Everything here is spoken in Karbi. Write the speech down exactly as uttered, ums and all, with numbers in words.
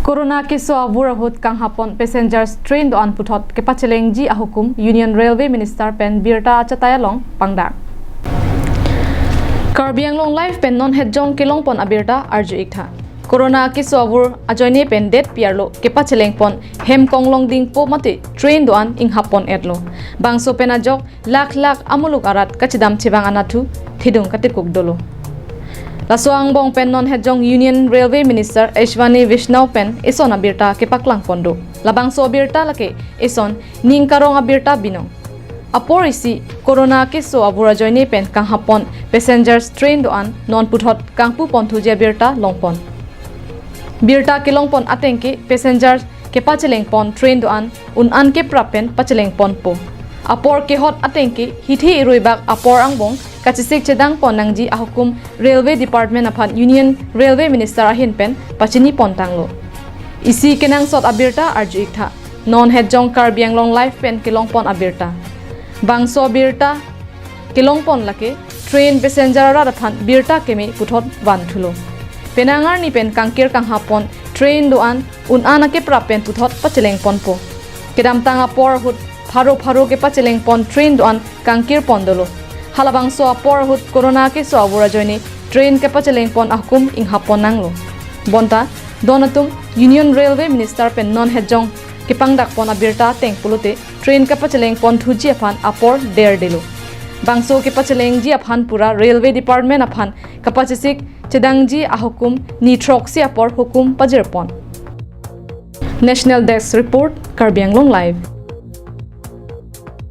Corona keso avur ahut kanghapon passengers train do-an puthot kepachelengji ahukum Union Railway Minister pen birta achatai along pangdak. Karbi Anglong Live pen non hetjong kelongpon abirta arju-iktha. Corona keso avur ajoine pen det piarlo kepachelengpon hem konglong dingpo mate train do-an inghapon-etlo. Bangso pen ajok lakh lakh amuluk arat kachedam chevang anatthu thedung katikuk dolo. Laso angbong pen non hetjong Union Railway Minister Ashwini Vaishnaw pen eson abirta kepaklangpon do. Labangso abirta lake eson ning karong abirta binong. Apor isi Corona keso avur ajoine pen kanghapon passengers train do-an non puthot kangpuponthuji abirta longpon. Birta kelongpon atengke passengers kepachelengpon train do-an un-an keprap pen pachelengponpo. Apor kehot atengke hithi iruibak apor angbong kachesik chedangpon nangji ahukum Railway Department aphan Union Railway Minister ahin pen pachinipontanglo. Isi kenangsot abirta arju-iktha. Non hetjong Karbi Anglong Live pen kelongpon abirta. Bangso abirta kelongpon lake train passenger arat aphan birta keme puthot vanthulo. Penang arni pen kangkir kanghapon train do-an un-an akeprap pen puthot pachelengponpo. Kedamtang apor ahut pharo pharo kepachelengpon train do-an kangkirpon dolo. Halabangso apor ahut Corona keso avur ajoine train kepachelengpon ahukum inghappon nanglo. Bonta don atum Union Railway Minister pen non hetjong kepangdakpon abirta ateng pulote train kepachelengponthuji aphan apor derdelo. Bangso kepachelengji aphan pura Railway Department aphan kapachesik chedangji ahukum ni throksi apor hukum pajirpon. National Desk Report, Karbi Anglong Live.